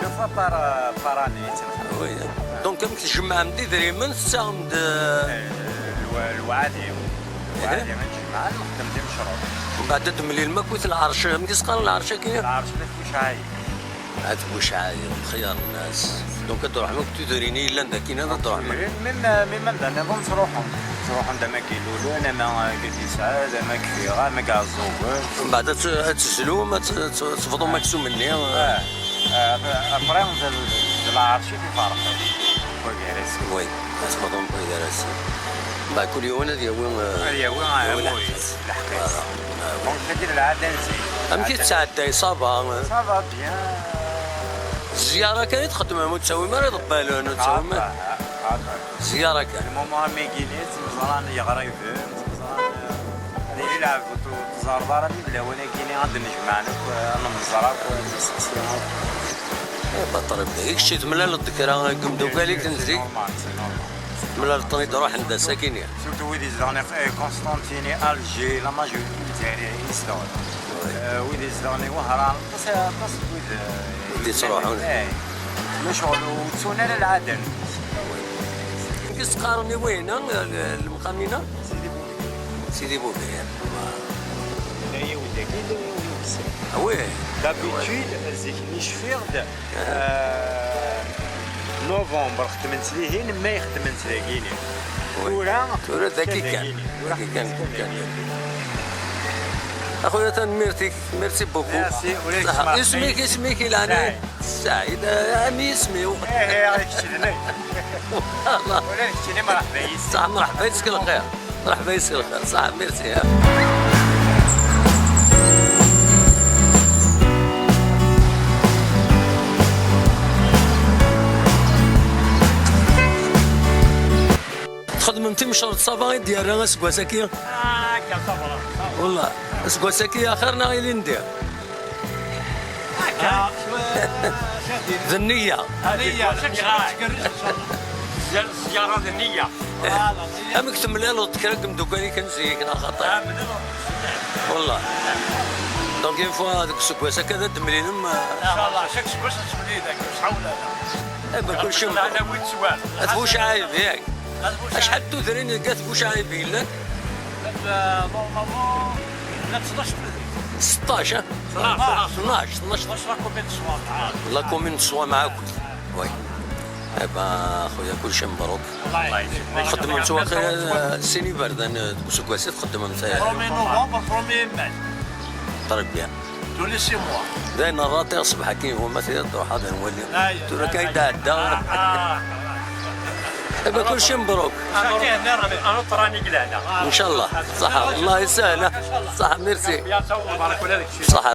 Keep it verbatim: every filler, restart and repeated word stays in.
Deux fois par, par année. Oui. Donc, amek tjemɛem-d idrimen, tettaɣem-d, eh, lwa-, lewɛadi. Lewɛadi i nǧemɛen, nexdem timecruḍ. Mbeɛd ad d-temlilem akkit lɛerc, amek i s-qqaren lɛerc-agi? Lɛerc n At Bucɛayeb. At Bucɛayeb, xyar nnas. Donc, ad d-ruḥen akk tudrin i yellan d akin ad d-ruḥen. Même, même anda nniḍen ttruḥun. Ttruḥun-d ama deg Ilulun, ama deg At Yesɛad, ama deg Fiɣa, ama deg Ɛeẓẓugen. Mbeɛd ad t-, ad tezlum, ad t-, ad t-, tebḍum aksum-nni. Ah, ah, après, d, d lɛerc i t-iferqen. Wagi ara yesɛu. Oui, ad tebḍum wagi ara yesɛu. Mbeɛd kul yiwen ad yawi, eh, ad yawi, ah, yawi amur-is, lḥeqq-is. Voilà. Donc, tagi d lɛada n zik. Amek i tettɛedday, ça va? Ça va bien. Zzyara kan i txeddmem, ur tettawim ara iḍebbalen, ur tettawim ara. Xaṭer, xaṭer. Zzyara kan. Lmumu am igini, ttmeẓran yeɣriben, ttmeẓran, eh, ad yili lɛebd ur teẓẓareḍ ara mi d lawan-agi-ni ad d-nejmeɛen akk, eh, ad nemẓer akk, eh, ad nesteqsi akk. Eh, baṭel, i kečč temlaleḍ-d kra n yimdukal-ik n zik? C'est normal, c'est normal. Temlaleḍ-ten-id ruḥen-d ass-agi-ni. Surtout wid izedɣen, eh, Constantine, Alger, la majorité n Lezzayer i izedɣen. Eh, wid izedɣen i Wehran, aṭas, aṭas n wid, eh, i d-yettruḥun. Eh, ma ccɣel ur ttun ara lɛadal. Amek i s-qqaren i wayna, l-, lemqam-ina? Sidi Bubir. Sidi Bubir. Yella yiwen dagi, yella yiwen deg-s. Ah oui. D'habitude, zik-nni cfiɣ-d, eh, novembre xedmen-tt dihin, mai xedmen-tt dagini. Oui. Tura, tura dagi kan. Dagini. Tura dagi kan, xedmen-tt kan. Dagini. Axuya, tanemmirt-ik. Merci beaucoup. Merci. Ula d ṣaḥa. Isem-ik, isem-ik i leɛnaya? Saɛid. Saɛid, eh, am yisem-iw. Eh, eh, kečč d nekk. Voilà. Ula d keččini, mreḥba yis-k. Saḥa, mreḥba yis-k lxir. Mreḥba yis-k lxir. Saḥa, merci, ha. Txedmem timecreḍt, ça va, i d-yerra aseggas-agi? Ah, akka, ça va, ça va. Wallah, aseggas-agi axir neɣ ilindi? D nniya. D nniya. Zzyara d nniya. Amek temlaleḍ kra n yimdukal-ik n zik, neɣ xaṭi? Wallah. Donc, une fois deg useggas akka ad d-temlilem, eh? Inchallah, chaque semaine ad temlil, acḥal ula. Eh ben, kulci. At Bucɛayeb, yak. Acḥal n tudrin deg At Bucɛayeb yellan? Normalement, llant seṭṭac tudrin. Seṭṭac, eh? Tnac, tnac. Tnac, tnac. La commune de Soimeɛ akked. Oui. Eh ben, خويا، كلشي مبروك. الله يعيشك. تخدموا انتوا واقيلا، آه، سيني بردان، آه، دوك سكواسي تخدموا انت. Premier novembre, premier mai. Très bien. Tous les six mois. داين الراطير صبح كي هو ما تقدر تروح هذا نولي. لا، لا، تقول لك لا، هيدا لا. عدا. آه، آه. إيه، كلشي مبروك. أنا راني، أنا تراني قلعنا. إن شاء الله. صح، الله يسهل. صح، merci. يا صوم مبارك ولا داك الشيء. صح.